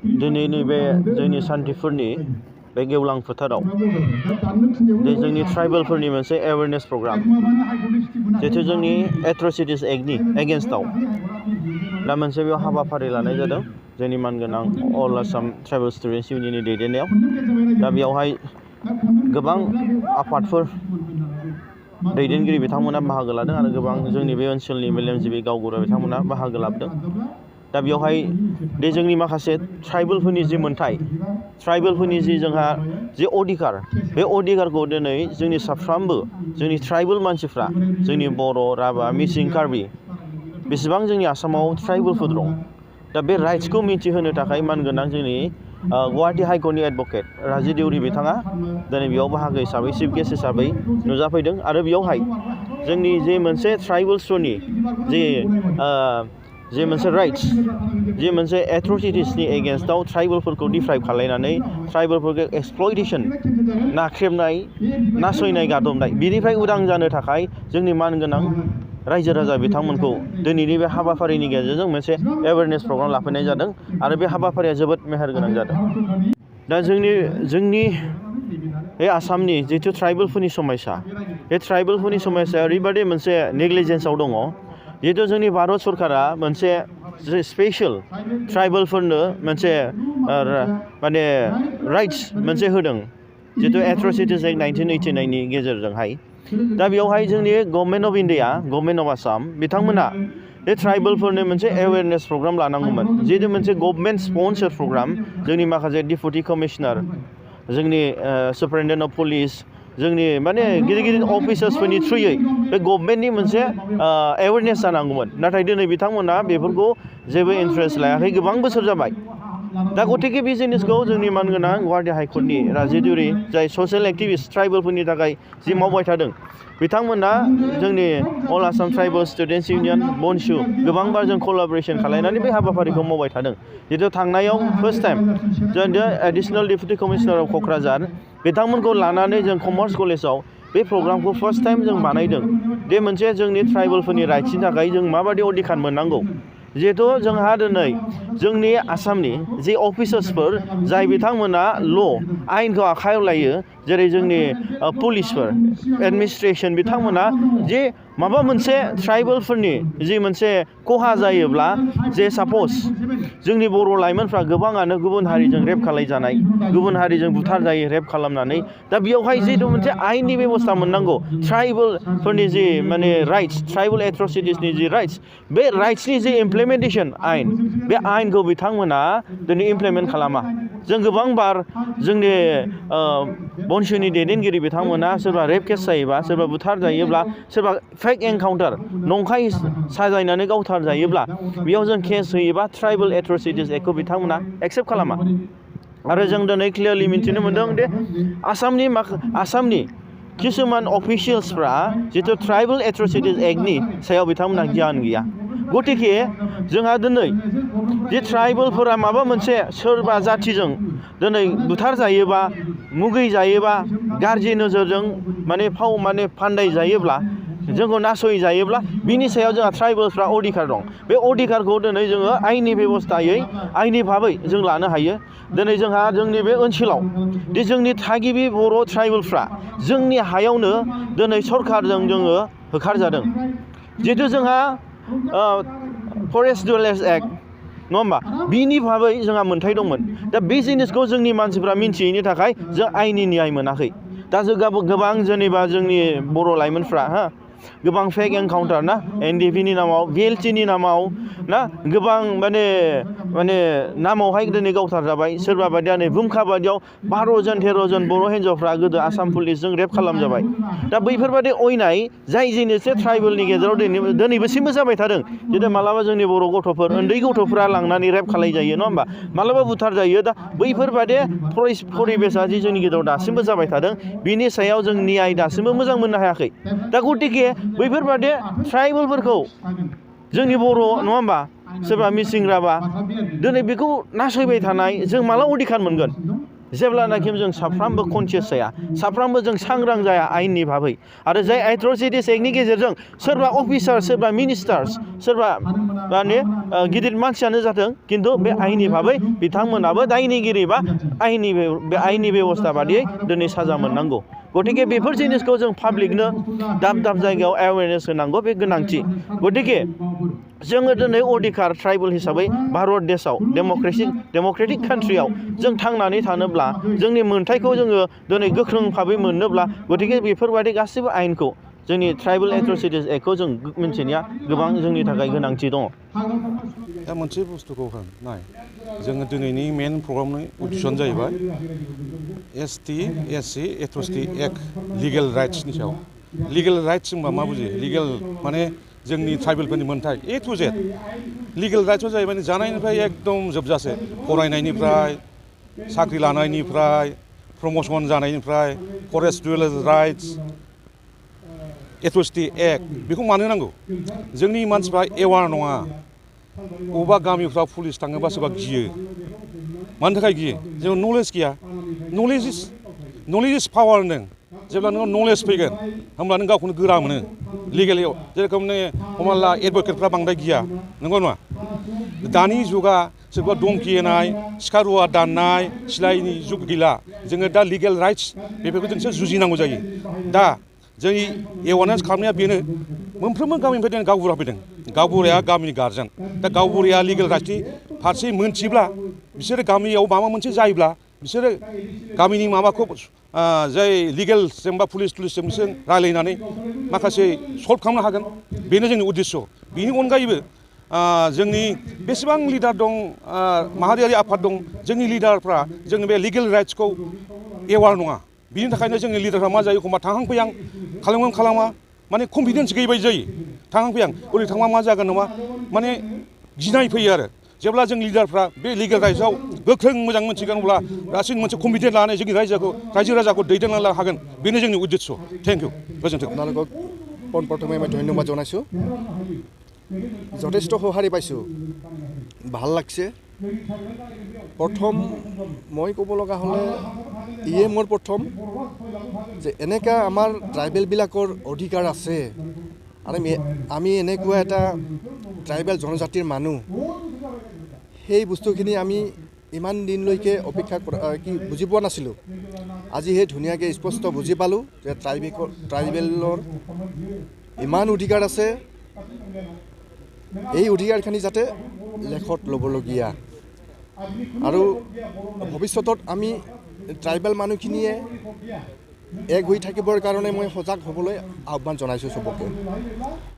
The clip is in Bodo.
दिनैनि बे जोंनि सान्थिफोरनि बे गेवलां फोथाराव जोंनि ट्राइबेलफोरनि मोनसे एवेयारनेस प्रग्राम जिहेथु जोंनि एट्रसिटिस एक्टनि एगेन्स्टआव दा मोनसे बेयाव हाबाफारि लानाय जादों जोंनि मानगोनां अल आसाम ट्राइबेल स्टुडेन्टस इउनियननि दैदेननायाव दा बेयावहाय गोबां आफादफोर दैदेनगिरि बिथांमोना बाहागो लादों आरो गोबां जोंनि बे ओनसोलनि मेलेमजिबि गावबुरा बिथांमोना बाहागो लादों दा बेयावहाय बे जोंनि माखासे ट्राइबेलफोरनि जि मोन्थाय ट्राइबेलफोरनि जोंहा जि अधिकार बे अधिकारखौ दिनै जोंनि साफ्रोमबो जोंनि ट्राइबेल मानसिफ्रा जोंनि बर' राभा मिसिं कार्बि बेसेबां जोंनि आसामाव ट्राइबेलफोर दं दा बे राइट्सखौ मिथिहोनो थाखाय मानगोनां जोंनि गुवाहाटी हाइकर्टनि एडभकेट राजि देउरि बिथाङा दिनै बेयाव बाहागो हिसाबै चिफ गेस्ट हिसाबै नुजाफैदों आरो बेयावहाय जोंनि जे मोनसे ट्राइबेल्सफोरनि जे मोनसे राइट्स जे मोनसे एट्रसिटिसनि एगेन्स्टआव ट्राइबेलफोरखौ डिफ्राइब खालायनानै ट्राइबेलफोरखौ एक्सप्लयटेसन नाख्रेबनाय नासयनाय गादबनाय बिनिफ्राय उदां जानो थाखाय जोंनि मानगोनां रायजो राजा बिथांमोनखौ दिनैनि बे हाबाफारिनि गेजेरजों मोनसे एवेयारनेस प्रग्राम लाफैनाय जादों आरो बे हाबाफारिया जोबोद मेहेरगोनां जादों दा जोंनि बे आसामनि जिथु ट्राइबेलफोरनि समस्या बे ट्राइबेलफोरनि समस्याया ओरैबायदि मोनसे नेग्लिजेन्सआव दङ जिहेतु जोंनि भारत सरकारा मोनसे स्पेशल ट्राइबेलफोरनो मोनसे माने राइट्स मोनसे होदों जितु एट्रसिटिस एक्ट 1989 नि गेजेरजोंहाय दा बेयावहाय जोंनि government of India government of Assam बिथांमोना बे ट्राइबेलफोरनो मोनसे एवेयारनेस प्रग्राम लानांगौमोन जिहेतु मोनसे गभर्नमेन्ट स्पन्सर प्रग्राम जोंनि माखासे डिपुटि कमिशनार जोंनि सुपारिनटेन्डेन्ट अफ पुलिस जोंनि माने गिदिर गिदिर अफिसार्सफोरनि थ्रुयै बे गभर्नमेन्टनि मोनसे एवेयारनेस जानांगौमोन नाथाय दिनै बिथांमोना बेफोरखौ जेबो इन्टारेस्ट लायाखै गोबां बोसोर जाबाय दा गतिके बे जिनिसखौ जोंनि मानगोनां गुवाहाटी हाइकर्टनि राजि देउरि जाय ससियेल एक्टिभिस्ट ट्राइबेलफोरनि थाखाय जि मावबाय थादों बिथांमोना जोंनि all Assam tribal students union BoNSU गोबांबार जों कलाबरेसन खालायनानै बे हाबाफारिखौ मावबाय थादों जितु थांनायाव फार्स्ट टाइम जों एडिशनेल डिपुटि कमिशनार अफ क'क्राझार बिथांमोनखौ लानानै जों कमार्स कलेजाव बे प्रग्रामखौ फार्स्ट टाइम जों बानायदों बे मोनसे जोंनि ट्राइबेलफोरनि राइट्सनि थाखाय जों माबायदि अधिकार मोननांगौ जिहेतु जोंहा दिनै जोंनि आसामनि जे अफिसार्सफोर जाय बिथांमोना आयेनखौ आखायाव लायो जेरै जोंनि पुलिसफोर एडमिनिस्ट्रेसन बिथांमोना जे माबा मोनसे ट्राइबेलफोरनि जि मोनसे खहा जायोब्ला जे साप'ज जोंनि बर' लाइमोनफ्रा गोबाङानो गुबुन हारिजों रेप खालायजानाय गुबुन हारिजों बुथारजायो रेप खालामनानै दा बेयावहाय जिहेतु मोनसे आयेननि बेबस्था मोननांगौ ट्राइबेलफोरनि जि माने राइट्स ट्राइबेल एट्रसिटिसनि जि राइट्स बे राइट्सनि जि इमप्लिमेन्टेसन आयेन बे आयेनखौ बिथांमोना दिनै इमप्लिमेन्ट खालामा जों गोबांबार जोंनि BoNSUनि दैदेनगिरि बिथांमोना सोरबा रेप केस जायोबा सोरबा बुथार जायोब्ला सोरबा फेक एनकाउन्टार नंखाय साजायनानै गावथार जायोब्ला बेयाव जों केस होयोबा ट्राइबेल एट्रसिटिस एक्टखौ बिथांमोना एक्सेप्ट खालामा आरो जों दिनै क्लियारलि मिन्थिनो मोन्दों दे आसामनि किसुमान अफिसियेल्सफ्रा जितु ट्राइबेल एट्रसिटिस एक्टनि सायाव बिथांमोनहा गियान गैया गतिके जोंहा दिनै जे ट्राइबेलफोरा माबा मोनसे सोरबा जाथिजों दिनै बुथार जायोबा मुगै जायोबा गाज्रि नोजोरजों माने फान्दाय जायोब्ला जोंखौ नासय जायोब्ला बिनि सायाव जोंहा ट्राइबेलफ्रा अधिकार दं बे अधिकारखौ दिनै जोङो आयेननि बेबस्थायै आयेननि भाबै जों लानो हायो दिनै जोंहा जोंनि बे ओनसोलाव दि जोंनि थागिबि बर' ट्राइबेलफ्रा जोंनि हायावनो दिनै सरकारजों जोङो होखारजादों जिहेतु जोंहा फरेस्ट डिवेलप्मेन्ट एक्ट नङा होमबा बिनि भाबै जोंहा मोन्थाय दंमोन दा बे जिनिसखौ जोंनि मानसिफ्रा मिन्थियैनि थाखाय जों आयेननि न्याय मोनाखै दा जों गोबां जेनेबा जोंनि बर' लाइमोनफ्रा गोबां फेक एनकाउन्टार ना NDPनि नामाव VLTनि नामाव ना गोबां माने नामावहाय दिनै गावथार जाबाय सोरबा बायदिया नै भुमखा बायदियाव 12 जन 13 जन बर' हिन्जावफ्रा गोदो आसाम पुलिसजों रेप खालामजाबाय दा बैफोरबायदि अयनाय जाय जिनिससे ट्राइबेलनि गेजेराव दिनैबोसिमबो जाबाय थादों जेरै मालाबा जोंनि बर' गथ'फोर उन्दै गथ'फ्रा लांनानै रेप खालायजायो नङा होमबा मालाबा बुथार जायो दा बैफोरबायदि परिबेसा जि जोंनि गेजेराव दासिमबो जाबाय थादों बिनि सायाव जों न्याय दासिमबो मोजां मोननो हायाखै दा गतिके बैफोरबादि ट्राइबेलफोरखौ जोंनि बर' नङा होमबा सोरबा मिसिं राभा दिनै बेखौ नासयबाय थानाय जों माला अधिकार मोनगोन जेब्लानाखि जों साफ्रोमबो कनसियास जाया साफ्रोमबो जों सांग्रां जाया आयेननि भाबै आरो जाय एट्रसिटिस एक्टनि गेजेरजों सोरबा अफिसार सोरबा मिनिस्टार्स सोरबा माने गिदिर मानसियानो जाथों खिन्थु बे आयेननि भाबै बिथांमोनाबो दायनिगिरि बा आयेननि बेबस्था बादियै दिनै साजा मोननांगौ गतिके बेफोर जिनिसखौ जों पाब्लिकनो दाब दाब जायगायाव एवेयारनेस होनांगौ बे गोनांथि गतिके जोङो दिनै अधिकार ट्राइबेल हिसाबै भारत देशआव डेम'क्रेटिक कान्ट्रियाव जों थांनानै थानोब्ला जोंनि मोन्थायखौ जोङो दिनै गोख्रों भाबै मोननोब्ला गतिके बेफोरबायदि गासैबो आयेनखौ जोंनि ट्राइबेल एट्रसिटिस एक्टखौ जों मिन्थिनाया गोबां जोंनि थाखाय गोनांथि दङ दा मोनसे बुस्थुखौ नाय जोङो दिनैनि मेन प्रग्रामनि उद्देश्यआनो जाहैबाय ST SC एट्रसिटि एक्ट लिगेल राइट्सनि सायाव लिगेल राइट्स होनबा मा बुजियो लिगेल माने जोंनि ट्राइबेलफोरनि मोन्थाय A to Z लिगेल राइट्सआ जाहैबाय जानायनिफ्राय एकदम जोबजासे फरायनायनिफ्राय साख्रि लानायनिफ्राय प्रम'सन जानायनिफ्राय फरेस्ट डुवेलार राइट्स एट्रसिटि एक्ट बेखौ मानो नांगौ जोंनि मानसिफ्रा एवार नङा बबेबा गामिफ्राव पुलिस थाङोबा सोरबा गियो मानि थाखाय गियो जों नलेज गैया नलेज इज पावार होनदों जेब्ला नोङो नलेज फैगोन होमब्ला नों गावखौनो गोरा मोनो लिगेलियाव जेरेखम नोङो हमना ला एडभकेटफ्रा बांद्राय गिया नंगौ नङा दानि जुगा सोरबा धमखि होनाय सिखा रुवा दाननाय सिलाइनि जुग गैला जोङो दा लिगेल राइट्स बेफोरखौ जोंसो जुजिनांगौ जायो दा जोंनि एवारनेस खालामनाया बेनो मोनफ्रोमबो गामिनिफ्राय दिनै गावबुरा फैदों गावबुराया गामिनि गारजेन दा गावबुराया लिगेल राइट्सनि फारसे मोनथिब्ला बिसोरो गामियाव माबा मोनसे जायोब्ला बिसोरो गामिनि माबाखौ जाय लिगेल जेनेबा पुलिसजों बिसोर रायलायनानै माखासे सल्भ खालामनो हागोन बेनो जोंनि उद्देश्य बेनि अनगायैबो जोंनि बेसेबां लिडार दं माहारियारि आफाद दं जोंनि लिडारफ्रा जोंनि बे लिगेल राइट्सखौ एवार नङा बिनि थाखायनो जोंनि लिडारफ्रा मा जायो एखमबा थांहां फैहां खालामा माने कनफिडेन्स गैयै बायदि जायो थांहां फैहां ओरै थांबा मा जागोन नामा माने गिनाय फैयो आरो जेब्ला जों लिडारफ्रा बे लिगेल राइट्सआव गोख्रों मोजां मोनथिगोन अब्ला गासैबो मोनसे कनफिडेन्स लानानै जोंनि रायजो राजाखौ दैदेनलांनो हागोन बेनो जोंनि उद्देश्य थेंक इउ गोजोन्थों আপোনালোকক পোনপ্ৰথমে মই ধন্যবাদ জনাইছোঁ যথেষ্ট সঁহাৰি পাইছোঁ ভাল লাগছে প্ৰথম মই ক'ব লগা হ'লে ইয়ে মোৰ প্ৰথম যে এনেকুৱা আমাৰ ট্ৰাইবেলবিলাকৰ অধিকাৰ আছে আৰু আমি এনেকুৱা এটা ট্ৰাইবেল জনজাতিৰ মানুহ সেই বস্তুখিনি আমি ইমান দিনলৈকে অপেক্ষা কি বুজি পোৱা নাছিলোঁ আজি সেই ধুনীয়াকৈ স্পষ্ট বুজি পালোঁ যে ট্ৰাইবেলৰ ইমান অধিকাৰ আছে এই অধিকাৰখিনি যাতে লেখত ল'বলগীয়া আৰু ভৱিষ্যতত আমি ট্ৰাইবেল মানুহখিনিয়ে এক হৈ থাকিবৰ কাৰণে মই সজাগ হ'বলৈ আহ্বান জনাইছোঁ চবকে